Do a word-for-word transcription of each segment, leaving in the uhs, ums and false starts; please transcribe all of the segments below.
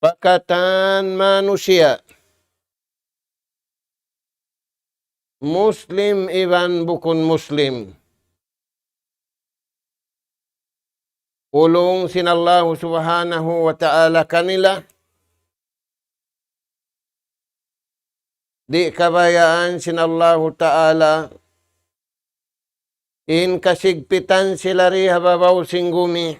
pa katan manusiya', Muslim iban bukun Muslim. Ulung sin Allahu Subhanahu wa Ta'ala kanila, di' kabayaan sin Allahu Ta'ala in kasigpitan sila di ha babaw sin gumi,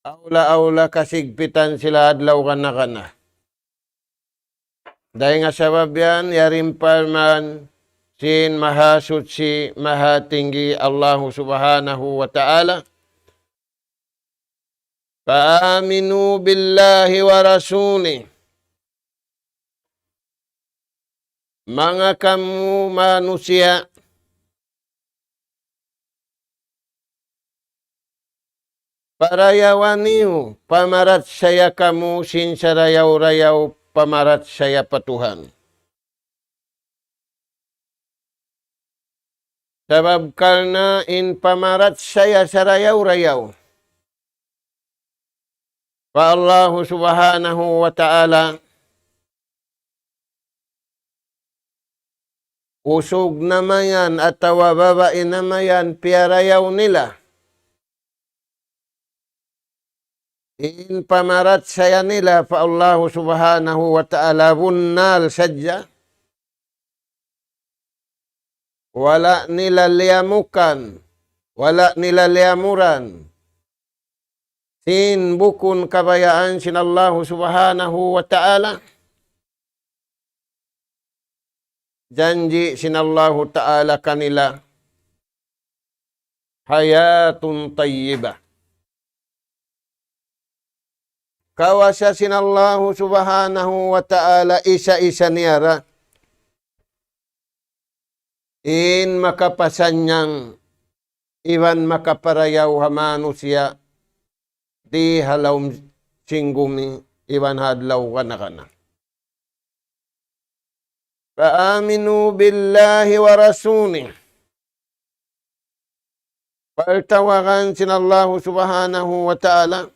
awla-awla kasigpitan sila adlaw kana-kana. Dayn ha sabab yan, yari in parman sin Mahasuchi, Mahatinggi Allahu Subhanahu wa Ta'ala, فآمنوا بالله ورسوله. Manga kamu manusiya', parayawa niyu, pamarachaya kamu sin sarayaw-rayaw pamarachaya pa Tuhan. Sabab karna' in pamarachaya sarayaw-rayaw pa Allahu Subhanahu wa Ta'ala, usug na mayan atawa babai na mayan piyarayaw nila, in pamarachaya nila pa Allahu Subhanahu wa Ta'ala bunnal sadja, wala' nila liyamukan, wala' nila liyamuran sin bukun kabayaan sin Allahu Subhanahu wa Ta'ala, janji' sin Allahu Ta'ala kanila, حياة طيبة. Kawasa sin Allahu Subhanahu wa Ta'ala isa-isa niya ra in makapasannyang iban makaparayaw ha manusiya' di ha lawm sin gumi iban ha adlaw kana-kana. فآمنوا بالله ورسوله. Partawagan sin Allahu Subhanahu wa Ta'ala,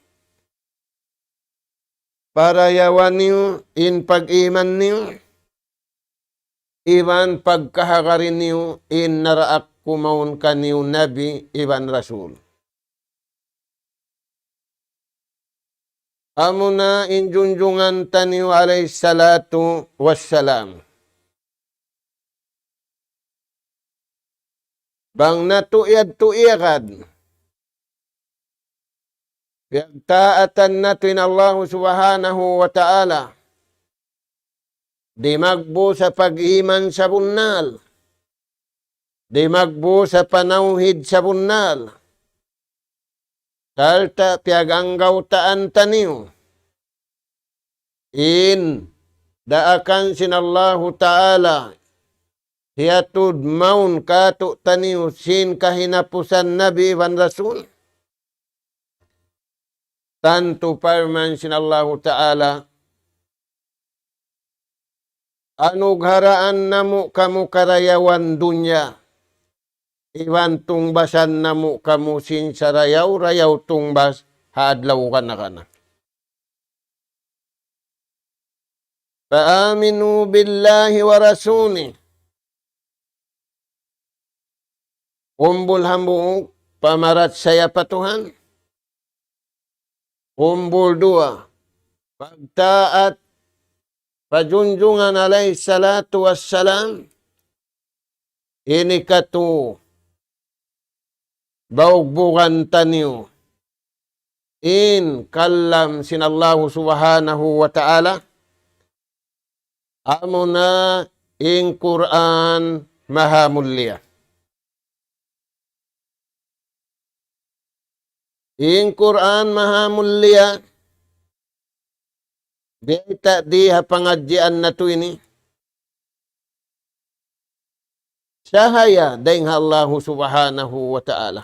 parayawa niyu in pag-iman niyu, iban pagkahagari niyu in naraak ku mawn kaniyu nabi iban rasul. Amuna in junjungan taniyu alayhi salatu wassalam. Bang natu' yadtu iyagad, piyagtaatan natu' in Allahu Subhanahu wa Ta'ala, dimagbu' sa pag-iman sabunnal, dimagbu' sa panawhid sabunnal, sarta' piyag-anggawtaan taniyu in daakan sin Allahu Ta'ala hiyatud mawn kātu'niyu sin kahinapusan nabi iban rasul. Tantu parman sin Allahu Ta'ala, anugharaan namu' kamu karayawan dunya, iban tungbasan namu' kamu sin sarayaw-rayaw tungbas ha adlaw kana-kana. فآمنوا بالله ورسوله. Umbul hambuuk, pamarachaya pa Tuhan. Umbul duwa, pagtaat pa junjungan alayhi salatu wassalam. Ini katu' baugbugan taniyu in kalam sin Allahu Subhanahu wa Ta'ala, amuna in Qur'an maha mulia. In Qur'an maha mulia, biyayta' di ha pangadjian natu' ini, sahaya dayn ha Allahu Subhanahu wa Ta'ala.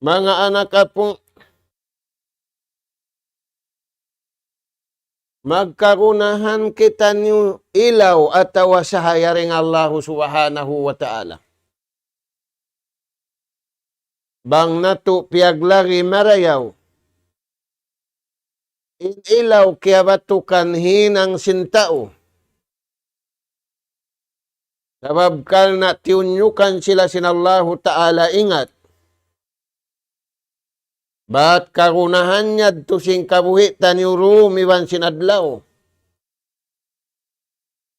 Manga anak apu', magkagunahan kitaniyu ilaw atawa sahaya dayn ha Allahu Subhanahu wa Ta'ala. Bang natu' piyaglari marayaw in ilaw kiyabatukan hinang sin tau. Sabab karna' tiyunyukan sila sin Allahu Ta'ala ingat. Bat kagunahan yadtu sin kabuhi' taniyu dum iban sin adlaw.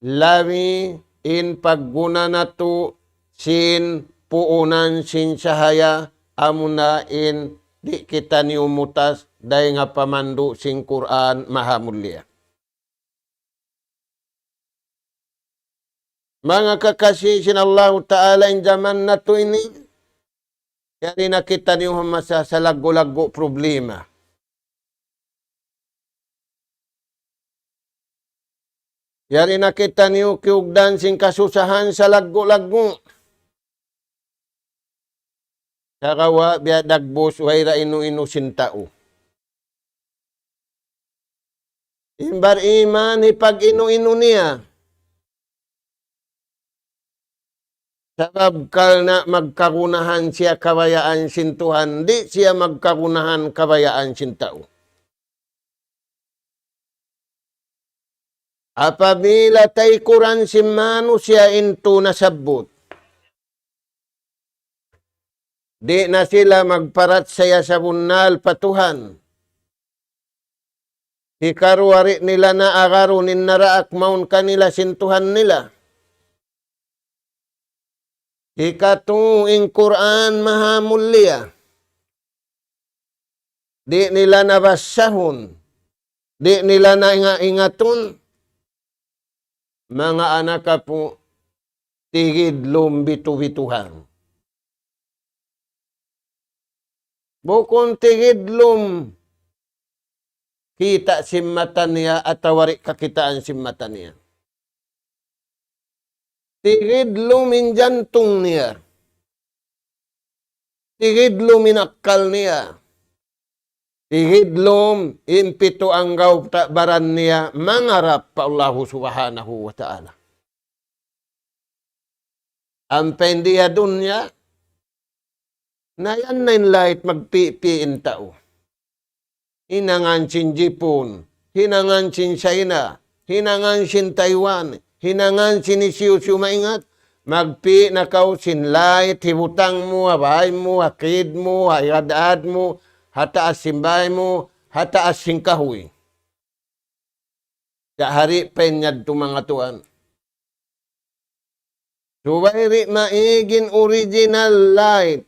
Labi in pagguna natu' sin puunan sin sahaya amuna in di' kitaniyu mutas dayn ha pamandu' sin Qur'an Mahamulliya. Manga kakasi sin Allahu Ta'ala, in jaman natu' ini, yari na kitaniyu ha masa salaggu'-laggu' problema. Yari na kitaniyu kiyugdan sin kasusahan salaggu'-laggu'. Sagawa' biya' dagbus way da inu-inu sin tau. In bariman hipag-inu-inu niya. Sabab karna' magkagunahan siya kabayaan sin Tuhan, di' siya magkagunahan kabayaan sin tau. Apabila taykuran sin manusiya' in tu nasabbut, di' na sila magparachaya sabunnal pa Tuhan. Hikaruwa, di' nila na agarun in naraak mawn kanila sin Tuhan nila. Hikatu, in Qur'an Mahamulliya. Di' nila na basahun. Di' nila na inga-, ingatun. Manga anak apu', tigidlum bitu-bituhan. Bukun tigidlum kita' sin mata niya atawa di' kakitaan sin mata niya. Tigidlum in jantung niya. Tigidlum in akkal niya. Tigidlum in pitu anggawta' baran niya mangarap pa Allahu Subhanahu wa Ta'ala. Ampa in di ha dunya, na yan na in lait magpipi in tau. Hinangan sin Jipun, hinangan sin China, hinangan sin Taiwan, hinangan sin hisiyu-siyu maingat, magpi' na kaw sin lait, hibutang mu, ha bāy mu, ha kid mu, ha ad-ad mu, ha taas sin bāy mu, ha taas sin kahuy. Kahari pa in yadtu manga tuwan. Subay di' maig in original light.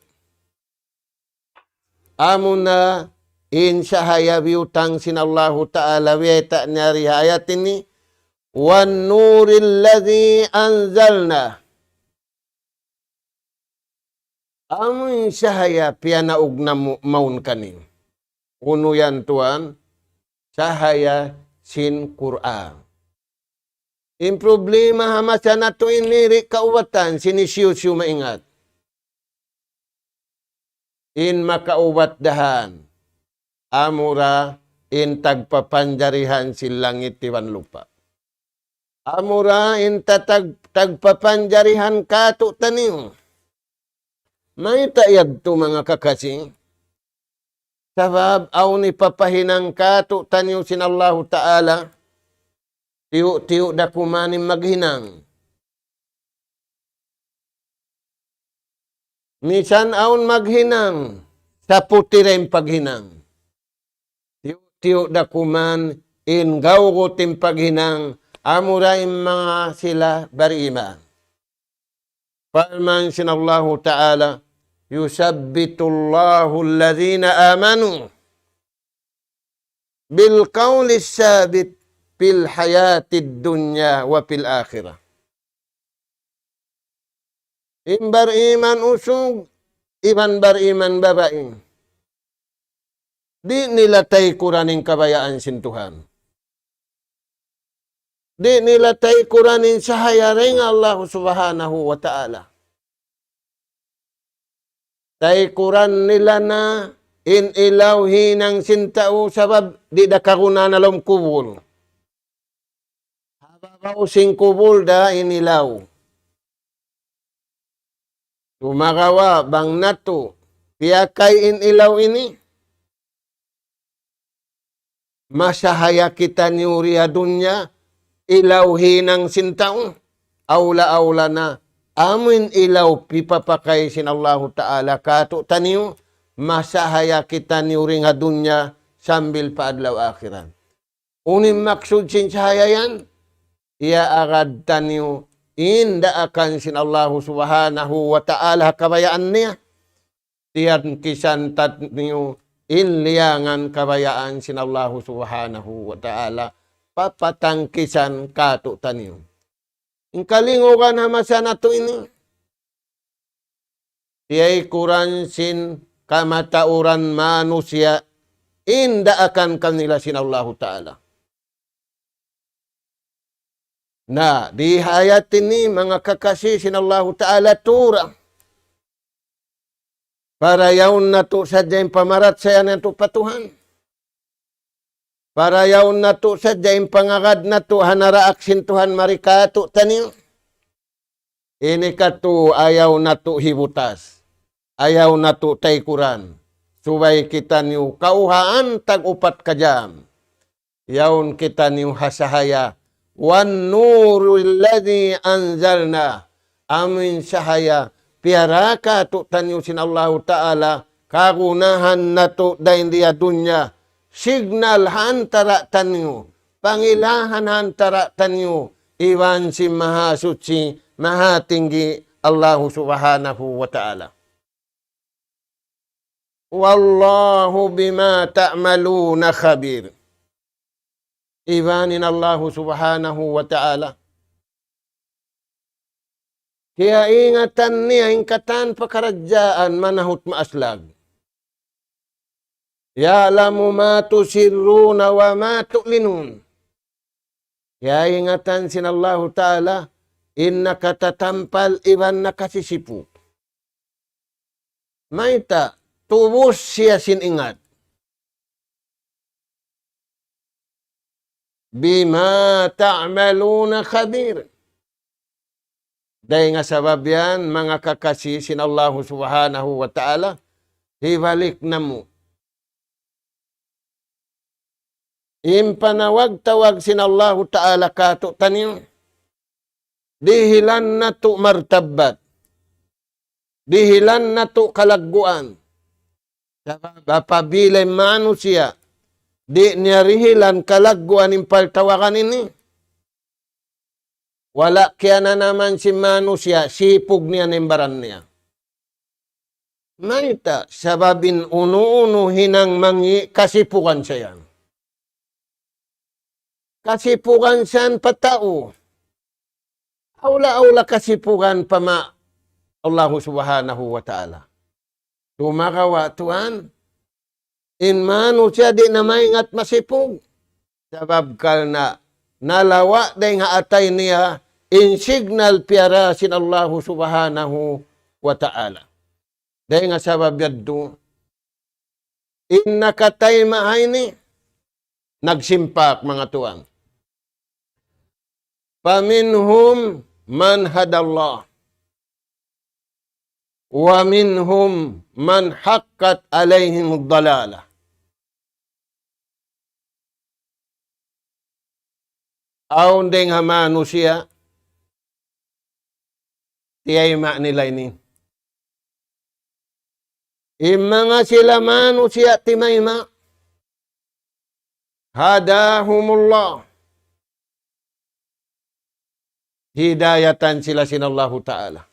Amuna in sahaya biyutang sin Allahu Ta'ala, biyayta' niya di ha ayat ini, وَالنُّورِ الَّذِي أَنزَلْنَا. Amu in sahaya piyanaug namu' mawn kaniyu. Unu yan tuwan? Sahaya sin Qur'an. In problema ha masa natu' ini di' kaubatan sin hisiyu-siyu maingat. In makaubat dahan, amura in tagpapanjarihan sin langit iban lupa'. Amura in tatag-, tagpapanjarihan kātu'niyu. Mayta' yadtu manga kakasi? Sabab awn hipapahinang kātu'niyu sin Allahu Ta'ala, tiyu'-tiyu' da kuman in maghinang. Misan awn maghinang, saputi da in paghinang. Tiyu'-tiyu' da kuman in gawgut in paghinang, amura in manga sila bariman. Parman sin Allahu Ta'ala, يُثَبِّتُ اللَّهُ الَّذِينَ آمَنُوا بِالْقَوْلِ الثَّابِتِ فِي الْحَيَاةِ الدُّنْيَا وَفِي الْآخِرَةِ. In bariman usug, iban bariman babai. Di' nila taykuran in kabayaan sin Tuhan. Di' nila taykuran in sahaya dayn ha Allah Subhanahu wa Ta'ala. Taykuran nila na in ilaw hinang sin tau sabab di' da kagunahan ha lawm kubul. Ha babaw sin kubul da in ilaw. Sumagawa' bang natu' piyakay in ilaw ini, masahaya kitaniyu di ha dunya, ilaw hinang sin tau, awla-awla na, amuin ilaw pipapakay sin Allahu Ta'ala kātu'niyu, masahaya kitaniyu di ha dunya sambil pa adlaw akhirat. Unu in maksud sin sahaya yan? Iyaagad taniyu in daakan sin Allahu Subhanahu wa Ta'ala ha kabayaan niya. Tiyangkisan taniyu in liyangan kabayaan sin Allahu Subhanahu wa Ta'ala. Papatangkisan kātu'niyu. In kalingugan ha masa natu' ini, tiyaykuran sin kamatauran manusiya' in daakan kanila sin Allahu Ta'ala. Na, di ha ayat ini, manga kakasi sin Allahu Ta'ala, tura. Parayaun natu' sadja in pamarachaya natu' pa Tuhan. Parayaun natu' sadja in pangagad natu' ha naraak sin Tuhan mari kātu'niyu. Ini katu' ayaw natu' hibutas. Ayaw natu' taykuran. Subay kitaniyu kawhaan tag-upat ka jam. Yaun kitaniyu ha sahaya. وَالنُّورِ الَّذِي أَنزَلْنَا. Amuin sahaya piyara kātu'niyu sin Allahu Ta'ala, kagunahan natu' dayn di ha dunya, signal ha antara taniyu, pangilahan ha antara taniyu, iban sin Mahasuchi, Mahatinggi, Allahu Subhanahu wa Ta'ala. وَاللَّهُ بِمَا تَعْمَلُونَ خَبِيرٌ. Iban in Allahu Subhanahu wa Ta'ala, kiyaingatan niya in katan pakaradjaan manahut maaslag. يَعْلَمُ مَا تُسِرُّونَ وَمَا تُعْلِنُونَ. Kiyaingatan sin Allahu Ta'ala in nakatatampal iban nakasisipug. Mayta'? Tubus siya sin ingat. بِمَا تَعْمَلُونَ خَبِيرٌ. Dayn ha sabab yan, manga kakasi sin Allahu Subhanahu wa Ta'ala, hibalik namu' in panawag-tawag sin Allahu Ta'ala kātu'niyu, dihilan natu' martabbat, dihilan natu' kalagguan. Sabab apabila in manusiya' di' niya dihilan kalagguan in pagtawagan ini, wala' kiyananaman sin manusiya', sipug niya na in baran niya. Mayta'? Sabab in unu-unu hinang mangi' kasipugan sa yan. Kasipugan sa yan pa tau. Awla-awla kasipugan pa ma Allahu Subhanahu wa Ta'ala. Sumagawa' tuwan, in manusiya' di' na maingat masipug. Sabab karna' nalawa' dayn ha atay niya in signal piyara sin Allahu Subhanahu wa Ta'ala. Dayn ha sabab yadtu, in nakatayma' ha ini, nagsimpak manga tuwan. فَمِنْهُمْ مَنْ هَدَى اللَّهُ وَمِنْهُمْ مَنْ حَقَّتْ عَلَيْهِ الضَّلَالَةُ. Awn dayn ha manusiya', tiyayma' nila ini. In manga sila manusiya' timayma', هَدَاهُمُ اللَّهُ. Hidayatan sila sin Allahu Ta'ala.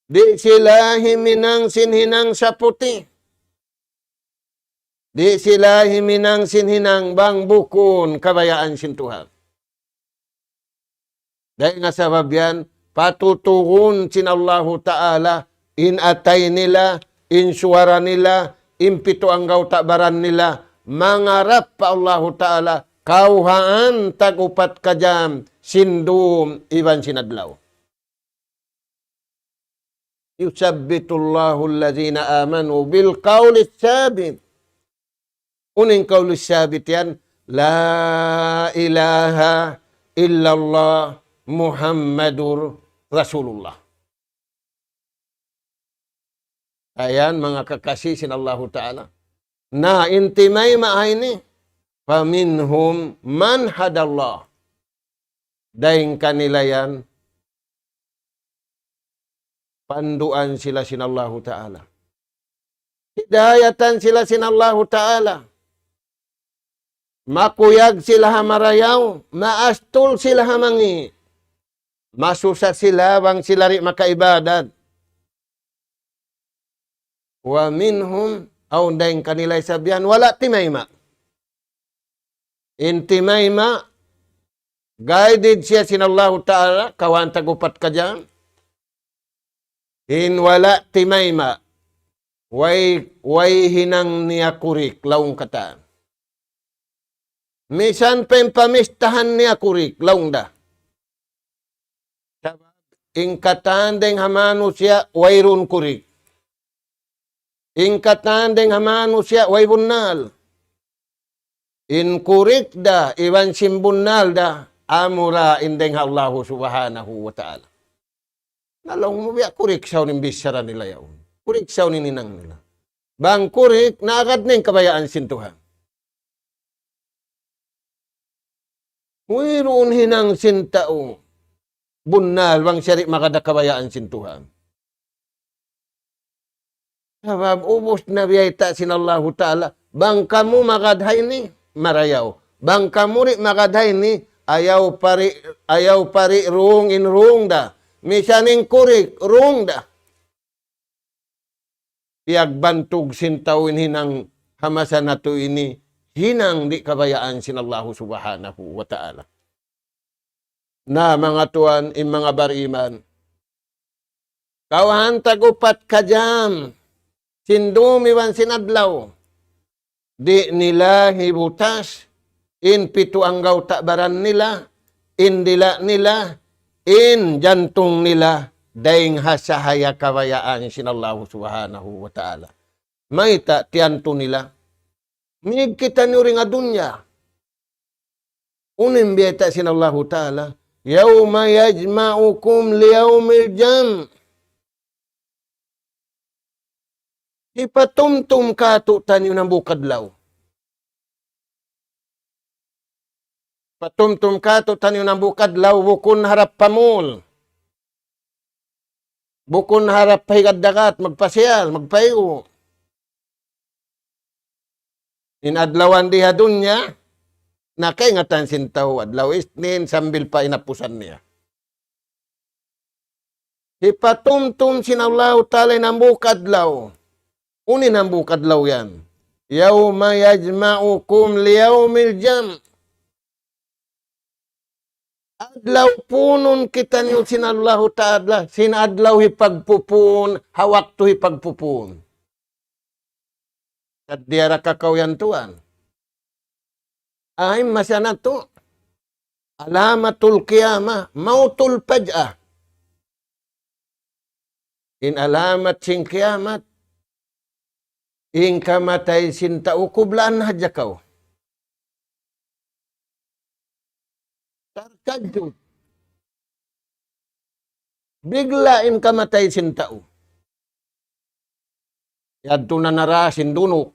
Di' sila himinang sin hinang saputi. Di' sila himinang sin hinang bang bukun kabayaan sin Tuhan. Dayn ha sabab yan, patutugun sin Allahu Ta'ala in atay nila, in suwara nila, in pitu anggawta' baran nila, mangarap pa Allahu Ta'ala, kawhaan tag-upat ka jam, sin dum iban sin adlaw. يثبت الله الذين آمنوا بالقول الثابت. Unu in qawlu sabit yan? لا إله إلا الله محمد رسول الله. Ayan, manga kakasi sin Allahu Ta'ala. Na, in timayma' ha ini, فمنهم من هدى الله. Dayn kanila yan, panduan sila sin Allahu Ta'ala. Hidayatan sila sin Allahu Ta'ala. Makuyag sila ha marayaw, maastul sila ha mangi'. Masusa sila bang sila di' makaibadat. ومنهم, awn dayn kanila isab yan, wala' timayma'. In timayma', guided siya sin Allahu Ta'ala, kawhaan tag-upat ka jam. In wala' timayma', way, way hinang niya kurik, laung katan. Misan pa in pamistahan niya kurik, laung da. Sabab in katan dayng ha manusiya' wayruun kurik. In katan dayng ha manusiya' way bunnal. In kurik da, iban sin bunnal da, amura in dayng ha Allahu Subhanahu wa Ta'ala. Na laung mu biya' kurik sa' in bichara nila yaun. Kurik sa' in hinang nila. Bang kurik, naagad na in kabayaan sin Tuhan. Wayruun hinang sin tau bunnal bang siya di' magad ha kabayaan sin Tuhan. Sabab ubus na biyayta' sin Allahu Ta'ala, bang kamu magad ha ini, marayaw. Bang kamu di' magad ha ini, ayaw pa di', ayaw pa di' wrong in wrong da. Misan in kurik, wrong da. Piyagbantug sin tau in hinang ha masa natu' ini, hinang di' kabayaan sin Allahu Subhanahu wa Ta'ala. Na, manga tuwan, in manga bariman, kawhaan tag-upat ka jam sin dum iban sin adlaw. Di' nila hibutas in pitu anggawta' baran nila, in dila' nila, in jantung nila, dayng ha sahaya kabayaan sin Allahu Subhanahu wa Ta'ala. Mayta' tiyantu nila? Mīg kitaniyu dayn ha dunya. Unu in biyayta' sin Allahu Ta'ala, يوم يجمعكم ليوم الجمع. Hipatumtum kātu'niyu hambuuk adlaw. Patumtum kātu'niyu hambuuk adlaw, bukun harap pa mall. Bukun harap pa higad dagat, magpasiyal, magpaigu. In adlawan di ha dunya, na kaingatan sin tau adlaw Isnin sambil pa hinapusan niya. Hipatumtum sin Allahu Ta'ala in hambuuk adlaw. Unu in hambuuk adlaw yan? يوم يجمعكم ليوم الجمع. Adlaw punun kitaniyu sin Allahu Ta'ala, sin adlaw hipagpupun, ha waktu hipagpupun. Sadja da kakaw yan tuwan. Ay, masa natu'. Alamatul qiyamah, mautul faj'ah. In alamat sin kiyamat, in kamatay sin tau kublaan hadja kaw. Tarkajut. Bigla' in kamatay sin tau. Yadtu na nara sin dunuk.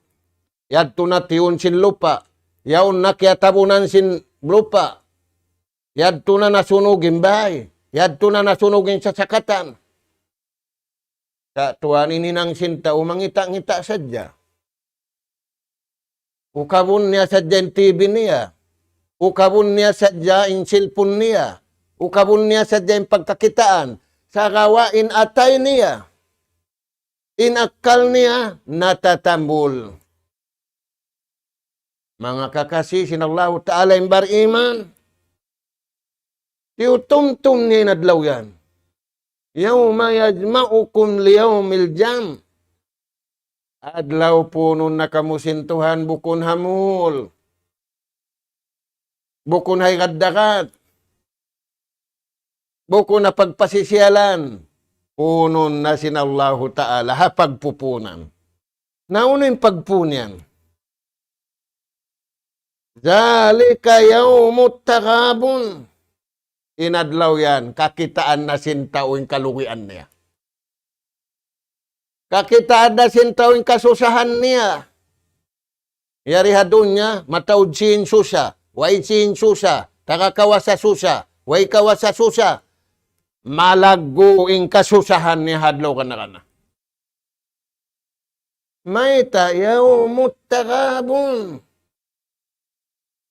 Yadtu na tiyun sin lupa'. Yaun na kiyatabunan sin lupa'. Yadtu na nasunug in bāy. Yadtu na nasunug in sasakatan. Sa' tuwan in hinang sin tau mangita'-ngita' sadja. Ukabun niya sadja in T V niya. Ukabun niya sadja in cellphone niya. Ukabun niya sadja in pagkakitaan. Sagawa' in atay niya, in akkal niya, natatambul. Manga kakasi sin Allahu Ta'ala in bariman, tiyutumtum niya in adlaw yan. يوم يجمعكم ليوم الجمع. Adlaw punun na kamu sin Tuhan bukun ha mall. Bukun ha higad dagat. Bukun ha pagpasisiyalan. Punun na sin Allahu Ta'ala ha pagpupunan. Na unu in pagpun yan? ذلك يوم التغابن. In adlaw yan, kakitaan na sin tau in kalugian niya. Kakitaan na sin tau in kasusahan niya. Yari ha dunya, mataud sin susa, way sin susa, taga kawasa susa, way kawasa susa. Malaggu' in kasusahan niya ha adlaw kana-kana. Mayta', يوم التغابن.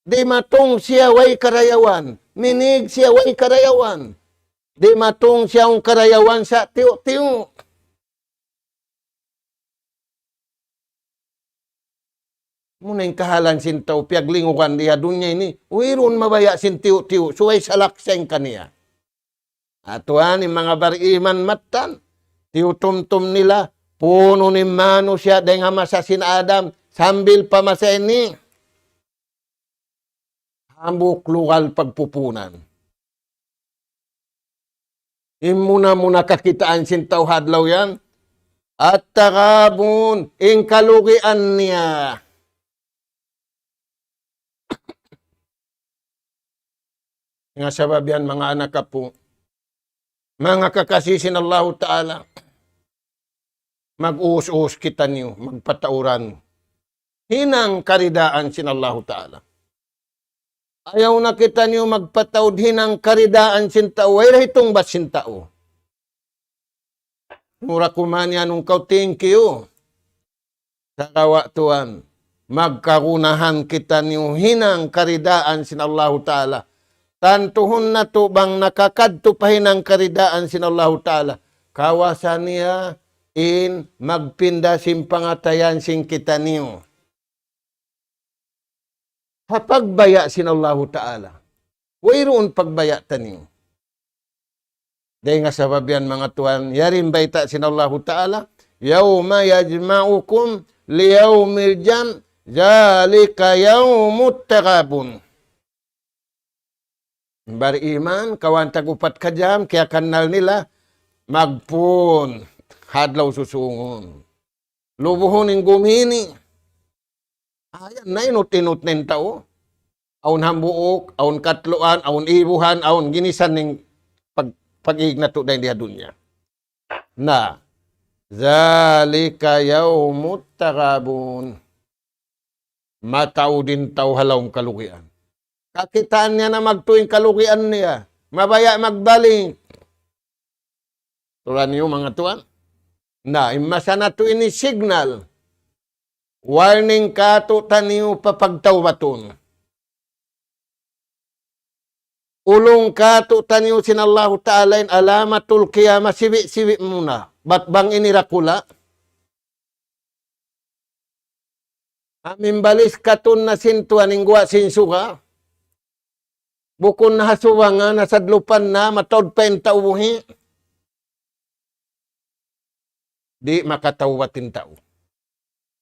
Dimatung siya way karayawan. Minig siya way karayawan. Dimatung siya awn karayawan sa tiyu'-tiyu'. Muna in kahalan sin tau piyaglingugan di ha dunya ini, wayruun mabaya' sin tiyu'-tiyu', subay salak siya in kaniya. Atuan in manga bariman mattan, tiyutumtum nila, punu' in manusiya' dayn ha masa sin Adam, sambil pa masa ini. Hambuuk lugal pagpupunan. In muna-muna kakitaan sin tau ha adlaw yan, التغابن, in kalugian niya. Nga sabab yan, manga anak apu', manga kakasi sin Allahu Ta'ala, mag-uus-uus kitaniyu, magpatauran hinang karidaan sin Allahu Ta'ala. Ayaw na kitaniyu magpataud hinang karidaan sin tau, way da hitungbas sin tau. Mura kuman yan, ung kaw, thank you. Sagawa' tuwan, magkagunahan kitaniyu hinang karidaan sin Allahu Ta'ala. Tantuhun natu' bang nakakadtu pa hinang karidaan sin Allahu Ta'ala, kawasa niya in magpinda sin pangatayan sin kitaniyu. Ha pagbaya' sin Allahu Ta'ala. Wayruun pagbaya' taniyu. Dayn ha sabab yan, manga tuwan, yari in bayta' sin Allahu Ta'ala, يوم يجمعكم ليوم الجمع ذلك يوم التغابن. Bariman, kawhaan tag-upat ka jam, kiyakannal nila, magpun, ha adlaw susungun. Lubuhun in gumi ini. Ayan, nainut-inut na in tau. Awn hambuuk, awn katluan, awn ibuhan, awn ginisan in pag-, pag-iig natu' dayn di ha dunya. Na, ذلك يوم التغابن. Mataud in tau ha lawm kalugian. Kakitaan niya na magtuy in kalugian niya. Mabaya' magbalik. Turan niyu, manga tuwan. Na, in masa natu' ini signal. Warning kātu'niyu pa pagtawbatun. Ulung kātu'niyu sin Allahu Ta'ala in alamatul qiyamah, sibi'-sibi' muna. Bat bang ini dakula'. Amu in balis katun na sin Tuhan in guwa' sin suga. Bukun na ha subangan, ha sadlupan na, mataud pa in tau buhi'. Di' makatawbat in tau.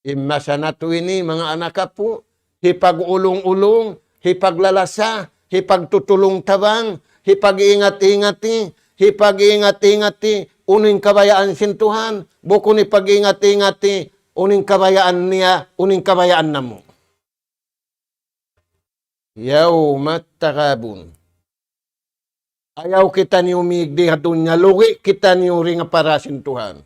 In masa natu' ini, manga anak apu', hipag-ulung-ulung, hipaglalasa, hipagtutulung tabang, hipag-ingat-ingati, hipag-ingat-ingati, unu in kabayaan sin Tuhan, bukun hipag-ingat-ingati, unu in kabayaan niya, unu in kabayaan namu'. يوم التغابن. Ayaw kitaniyu mīg di ha dunya, lugi' kitaniyu dayn ha para sin Tuhan.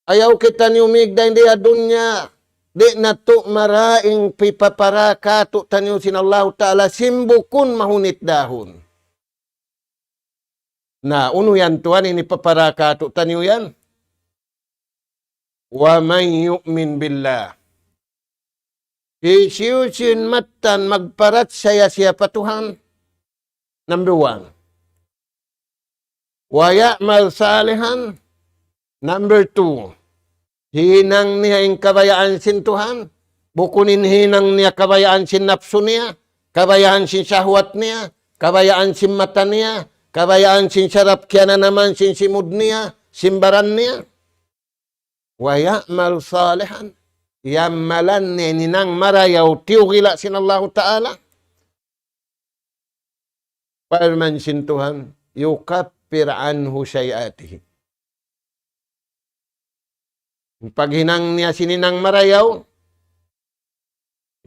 Ayaw kitaniyu mīg dayn di ha dunya, di' natu' maraing pipapara kātu'niyu sin Allahu Ta'ala, sin bukun mahunit dahun. Na, unu yan tuwan, ini papara kātu'niyu yan. ومن يؤمن بالله. Hisiyu-siyu in mattan magparachaya siya pa Tuhan. Number one. ويعمل صالحا. Number two. Hinang niya in kabayaan sin Tuhan. Bukun in hinang niya kabayaan sin napsu niya, kabayaan sin sahwat niya, kabayaan sin mata niya, kabayaan sin sarap kiyananaman sin simud niya, sin baran niya. ويعمل صالحا. Iyamalan niya in hinang marayaw tiyugila' sin Allahu Ta'ala. Parman sin Tuhan, يكفر عنه سيئاته. In paghinang niya sin hinang marayaw,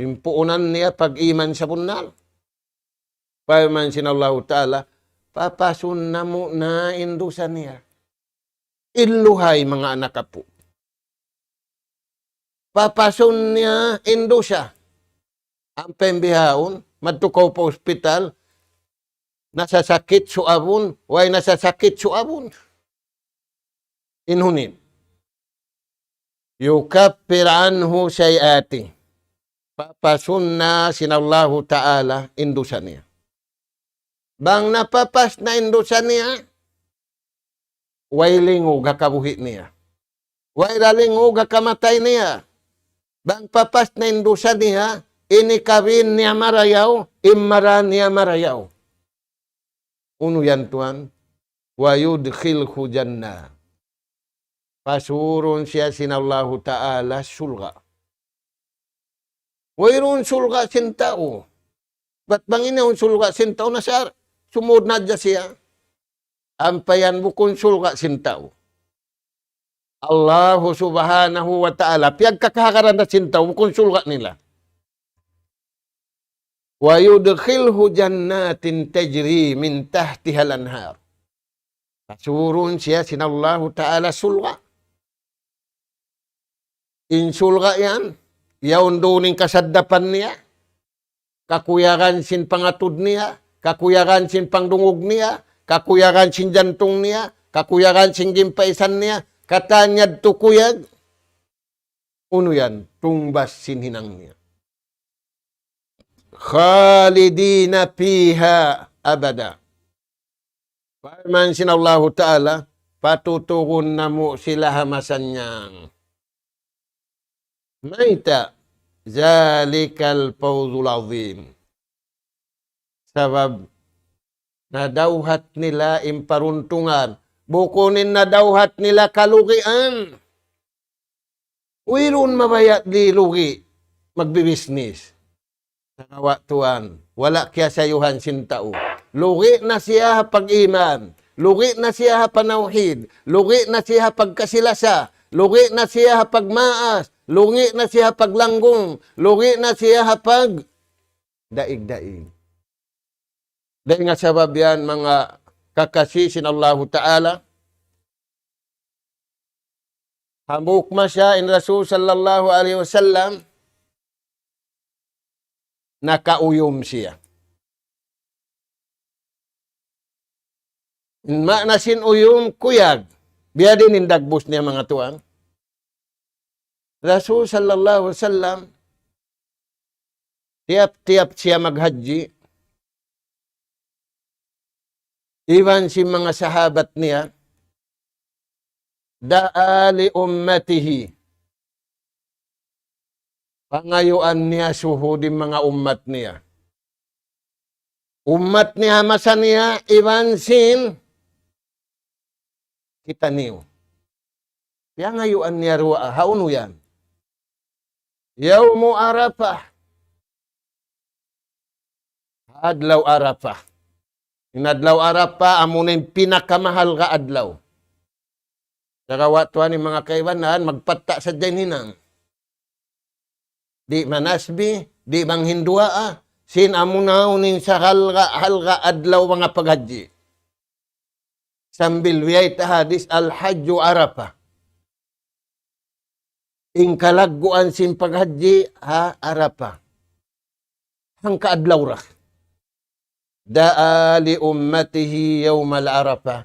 in puunan niya pag-iman sabunnal. Parman sin Allahu Ta'ala, papasun namu' na in dusa niya. Illuhay, manga anak apu'. papasun niya in dusa. Ampa in bihaun, madtu kaw pa ospital, nasasakit suabun, way nasasakit suabun. In hunit. يكفر عنه سيئاته. Papasun na sin Allahu Ta'ala in dusa niya. Bang napapas na in dusa niya, way lingug ha kabuhi' niya. Way da lingug ha kamatay niya. Bang papas na in dusa niya, ini kawin niya marayaw, in mara niya marayaw. Unu yan tuwan? ويدخله جنة. Pasurun siya sin Allahu Ta'ala surga'. Wayruun surga' sin tau. Bat bang in yaun surga' sin tau na sar, sumud na hadja siya. Ampa yan bukun surga' sin tau. Allahu Subhanahu wa Ta'ala, piyagkakahagaran da sin tau, bukun surga' nila. ويدخله جنات تجري من تحتها الأنهار. Pasurun siya sin Allahu Ta'ala surga'. In surga' yan, yaun duun in kasaddapan niya, kakuyagan sin pangatud niya, kakuyagan sin pangdungug niya, kakuyagan sin jantung niya, kakuyagan sin gimpaisan niya, katan yadtu kuyag, unu yan, tungbas sin hinang niya. خالدين فيها أبدا. Parman sin Allahu Ta'ala, patutugun namu' sila ha masannyang. Mayta'? ذلك الفوز العظيم. Sabab nadawhat nila in paruntungan. Bukun in nadawhat nila kalugian. Wayruun mabaya' di' lugi' magbibisnis. Sagawa' tuwan, wala' kiyasayuhan sin tau. Lugi' na siya ha pag-iman. Lugi' na siya ha panawhid. Lugi' na siya ha pagkasi-lasa. Lugi' na siya ha pagmaas. Lugi' na siya ha paglanggung. Lugi' na siya ha pag daig-daig. Dayn ha sabab yan, manga kakasi sin Allahu Ta'ala, hambuuk masa in Rasul sallallahu alayhi wasallam nakauyum siya. In maana sin uyum, kuyag. Biya' diin in dagbus niya, manga tuwan. Rasul sallallahu alayhi wasallam, tiyap-tiyap siya maghajji, iban sin manga sahabat niya, دعا لأمته. Pangayuan niya suhud in manga ummat niya. Ummat niya ha masa niya, iban sin kitaniyu. Piyangayuan niya duwaa, hawnu yan? Yawmu Arafah. Adlaw Arafah. In adlaw Arafah, amuna in pinakamahalga' adlaw. Sagawa' tuwan in manga kaibanan, magpatta' sadja in hinang. Di' manasbih, di' manghinduwaa, sin amuna in sahalga'-halga' adlaw manga paghajji. Sambil biyayta' hadis, الحج عرفة. In kalagguan sin paghajji ha Arafah. Hangka adlaw ra. دعا لأمته يوم عرفة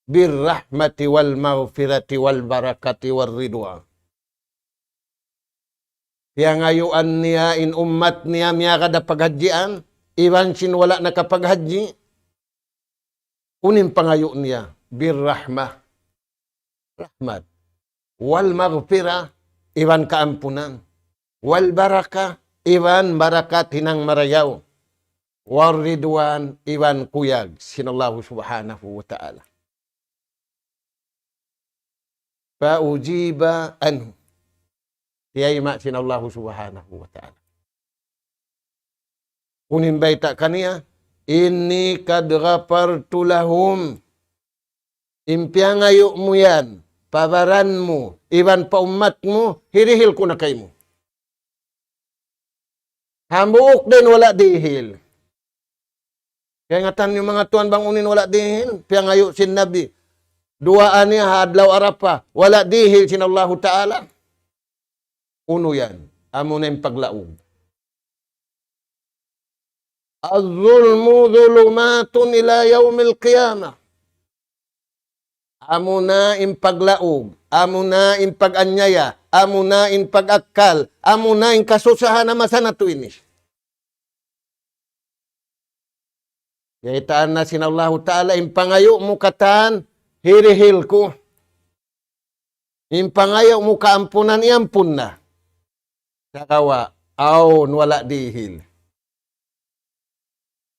بالرحمة والمغفرة والبركة والرضوان. Piyangayuan niya in ummat niya miyagad ha paghajjian, iban sin wala' nakapaghajji. Unu in pangayu' niya? بالرحمة. Rahmat. والمغفرة, iban kaampunan. والبركة, iban barakat hinang marayaw. والرضوان, iban kuyag sin Allahu Subhanahu wa Ta'ala. فأجيب عنه. Tiyayma' sin Allahu Subhanahu wa Ta'ala. Unu in bayta' kaniya, إني قد غفرت لهم. In piyangayu' mu yan, pa baran mu, iban pa ummat mu, hirihil ku na kaymu. Hambuuk da in wala' dihil. Kaingatan niyu manga tuwan bang unu in wala' dihil, piyangayu' sin Nabi. Duwaa niya ha adlaw Arafah, wala' dihil sin Allahu Ta'ala. Unu yan? Amuna in paglaug. الظلم ظلمات إلى يوم القيامة. Amuna in paglaug, amuna in pag-anyaya, amuna in pag-akkal, amuna in kasusahan ha masa natu' ini. Kiyataan na sin Allahu Ta'ala, in pangayu' mu katan, hirihil ku. In pangayu' mu kaampunan, iyampun na. Sagawa', awn wala' dihil.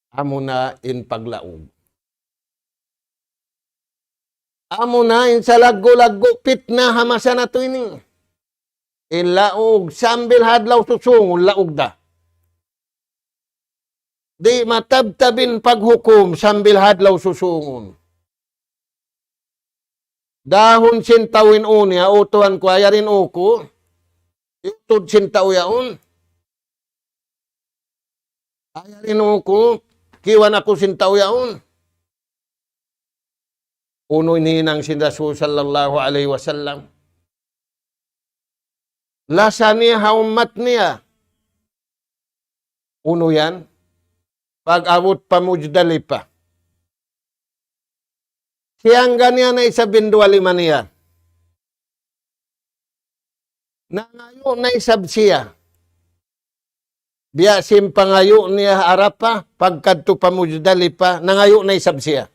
Amuna in paglaug. Amuna in salaggu'-laggu' pitna ha masa natu' ini. In laug sambil ha adlaw susungun, laug da. Di' matabtab in paghukum sambil ha adlaw susungun. Dahun sin tau in uni, ha utuhan ku, ayarin uku, itud sin tau yaun. Ayarin uku, kiwan aku sin tau yaun. Unu in hinang sin Rasul sallallahu alayhi wasallam. Lasa niya ha ummat niya. Unu yan? Pag-abut pa Muzdalifa. Siyangga niya na isab in duwa lima niya. Nangayu' na isab siya. Biya' sin pangayu' niya ha Arafah, pagkadtu pa Muzdalifa, nangayu' na isab siya.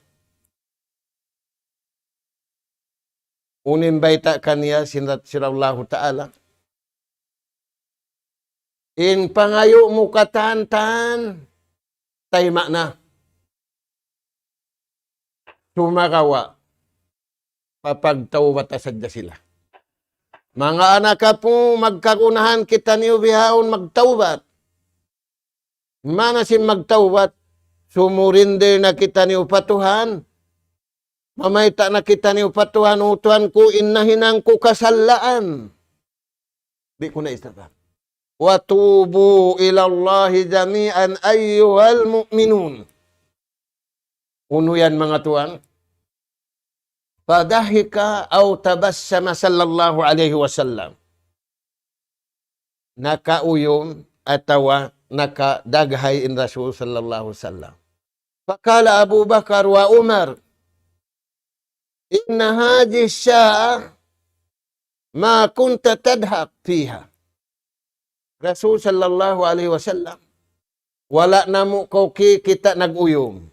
Unu in bayta' kaniya sin, sin Allahu Ta'ala. In pangayu' mu katan-tan, tayma' na. Sumagawa', papagtawbata sadja sila. Manga anak apu', magkagunahan kitaniyu bihaun magtawbat. Maana sin magtawbat, sumurender na kitaniyu pa Tuhan, mamayta' na kitaniyu pa Tuhan, "O Tuhan ku, in nahinang ku kasalaan. Di' ku na isab." "وتوبوا إلى الله جميعا أيها المؤمنون." Unu yan, manga tuwan? فضحك أو تبسم صلى الله عليه وسلم. Nakauyum atawa nakadaghay in Rasul sallallahu alayhi wasallam. فقال أبو بكر وعمر: إن هذه الساعة ما كنت تضحك فيها. Rasul sallallahu alayhi wasallam, wala' namu' kaw kikita' nag-uyum.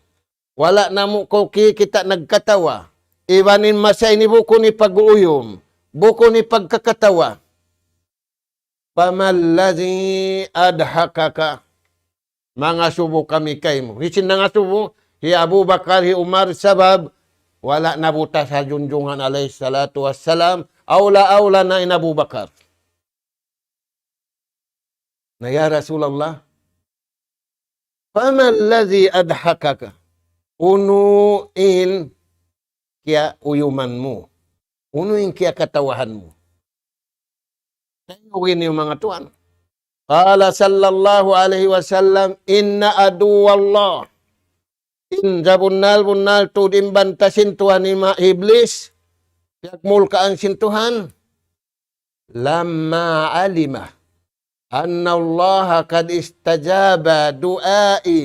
Wala' namu' kaw kikita' nagkatawa. Iban in masa ini bukun hipag-uyum, bukun hipagkakatawa. فما الذي أضحكك؟ Mangasubu kami kaymu. Hisiyu in nangasubu? Hi Abu Bakar, hi Umar, sabab wala' nabutas ha Junjungan alayhi salatu wassalam. Awla-awla na in Abu Bakar. Na, "Ya Rasulullah, فما الذي أضحكك؟" Unu in kiyauyuman mu? Unu in kiyakatawahan mu? Tayo ini, manga tuwan. قال صلى الله عليه وسلم: إن عدو الله. In sabunnal-bunnal tuud in banta sin Tuhan hi ma-, Iblis, piyagmulkaan sin Tuhan. لما علم أن الله قد استجاب دعائي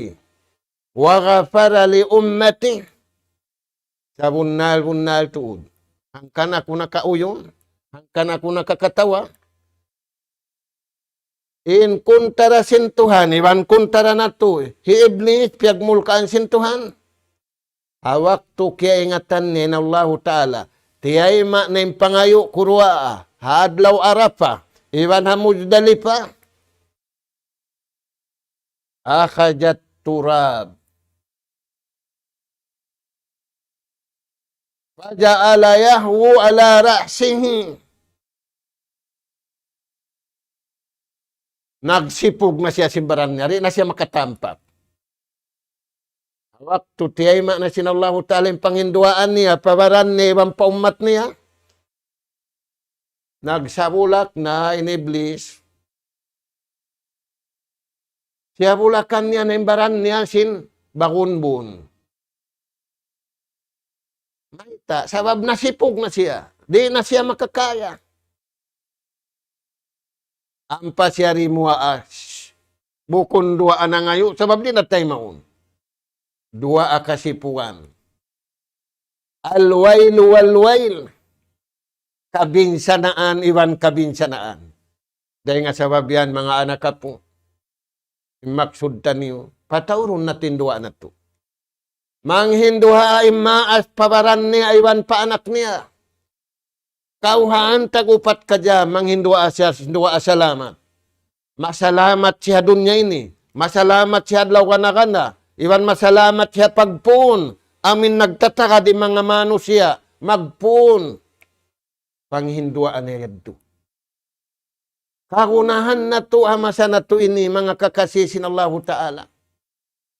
وغفر لأمتي. Sabunnal-bunnal tuud. Hangkan aku nakauyum, hangkan aku nakakatawa. In kuntara sin Tuhan, iban kuntara natu', hi Iblis, piyagmulkaan sin Tuhan. Ha waktu kiyaingatan niya in Allahu Ta'ala, tiyayma' niya in pangayu' ku duwaa, ha adlaw Arafah, iban ha Muzdalifa, أخذ التراب فجعل يهوي على رأسه. Nagsipug na siya sin baran niya, di' na siya makatampak. Waktu tiyayma' na sin Allahu Ta'ala in panghinduwaan niya, pa baran niya, iban pa ummat niya, nagsabulak na in Iblis. Siyabulakan niya na in baran niya sin bagunbun. Mayta', sabab nasipug na siya. Di' na siya makakaya. Ampa siya di' muwaas. Bukun duwaa nangayu', sabab di' na taymaun. Duwaa kasipugan. Al-wailu wal-wail. Kabinsanaan iban kabinsanaan. Dayn ha sabab yan, manga anak apu', in maksud taniyu, pataurun natu' in duwaa natu'. Manghinduwaa in maas pa baran niya iban pa anak niya. Kawhaan tag-upat ka jam, manghinduwaa siya, hinduwaa salamat. Masalamat siya dunya ini, masalamat siya adlaw gana-gana, iban masalamat siya pagpuun. Amu in nagtatagad in manga manusiya', magpuun. Panghinduwaa niya yadtu. Kagunahan natu' ha masa natu' ini, manga kakasi sin Allahu Ta'ala.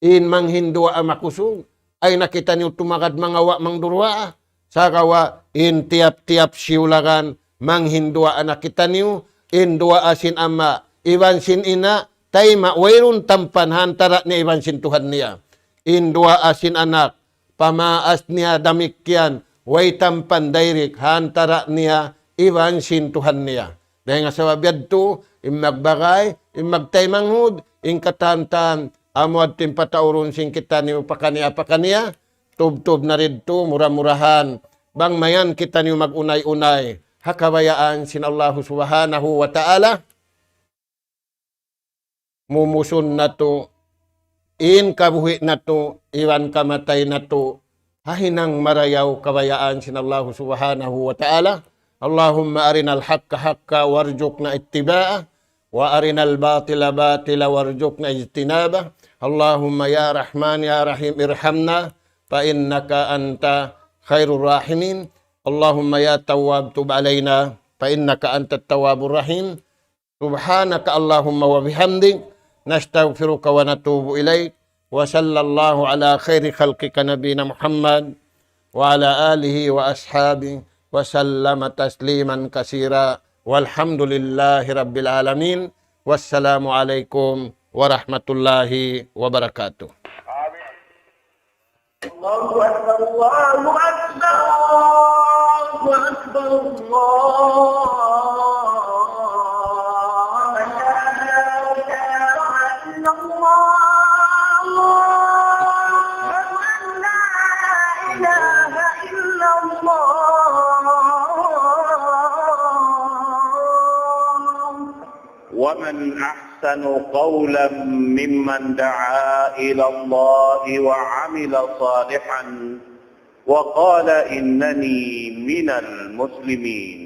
In manghinduwaa makusug, ayaw na kitaniyu tumagad mangawa' mangduwaa. Sagawa' in tiyap-tiyap siyulagan, manghinduwaa na kitaniyu, in duwaa sin ama', iban sin ina', tayma' wayruun tampan ha antara' niya iban sin Tuhan niya. In duwaa sin anak, pa maas niya damikkiyan, way tampan direct ha antara' niya iban sin Tuhan niya. Dayn ha sabab yadtu, in magbagay, in magtaymanghud, in katan-katan, amu yadtu in pataurun sin kitaniyu pakaniya-pakaniya, tubtub na didtu, mura-murahan, bang mayan kitaniyu mag-unay-unay ha kabayaan sin Allahu Subhanahu wa Ta'ala, mumusun natu', in kabuhi' natu', iban kamatay natu', ha hinang marayaw kabayaan sin Allahu Subhanahu wa Ta'ala. اللهم أرنا الحق حقا وارزقنا اتباعه، وأرنا الباطل باطلا وارزقنا اجتنابه. اللهم يا رحمن يا رحيم ارحمنا، فإنك أنت خير الراحمين. اللهم يا تواب تب علينا، فإنك أنت التواب الرحيم. سبحانك اللهم وبحمدك، نستغفرك ونتوب إليك. وصلى الله على خير خلقك نبينا محمد وعلى آله وأصحابه وسلم تسليما كثيرا. والحمد لله رب العالمين. والسلام عليكم ورحمة الله وبركاته. الله أكبر، الله أكبر، الله أكبر، الله أكبر. أشهد أن لا إله إلا الله. أشهد أن لا إله إلا الله. ومن أحسن قولا ممن دعا إلى الله وعمل صالحا وقال إنني من المسلمين.